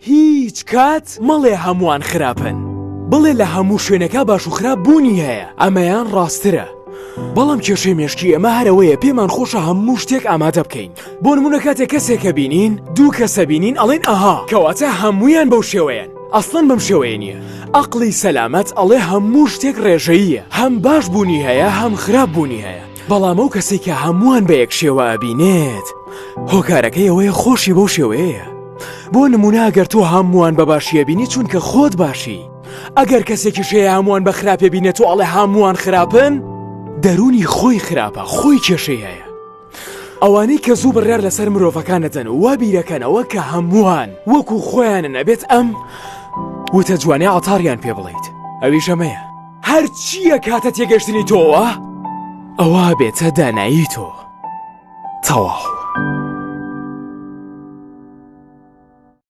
هیچ کات مەڵێ هەمووان خراپن، بڵێ لە هەموو شوێنێکا باش و خراپ بوونی هەیە، ئەمەیان ڕاستترە. بەڵام کێشەی مێشکی ئێمە هەر ئەوەیە پێمان خۆشە هەموو شتێک ئامادە بکەین. بۆ نموونە کاتێک کەسێک ئەبینین، دوو کەس ئەبینین ئەڵێین ئەها کەواتە هەموویان بەو شێوەیەن. ئەسڵەن بەم شێوەیە نییە. ئەقڵی سەلامەت ئەڵێ هەموو شتێک ڕێژەییە، هەم باش بوونی هەیە هەم خراپ بوونی هەیە. بەڵام ئەو کەسەی کە هەمووان بە یەک شێوە ئەبینێت هۆکارەکەی ئەوەیە خۆشی بەو شێوەیەیە. بۆ نمونە ئەگەر تۆ هەمووان بە باشی ئەبینی چونکە خۆت باشی. ئەگەر کەسێکیش هەیە هەمووان بە خراپێ بینێت و ئەڵێ هەمووان خراپن، دەروونی خۆی خراپە، خۆی کێشەی هەیە. ئەوانەی کە زوو بڕیار لەسەر مرۆڤەکان ئەدەن و وا بیرەکەنەوە کە هەمووان وەکو خۆیانن ئەبێت ئەم وتە جوانەی عەتاریان پێ بڵێیت ئەویش ئەمەیە. هەرچییەک هاتە تێگەشتنی تۆوە ئەوا بێتە دانایی تۆ. تەواو.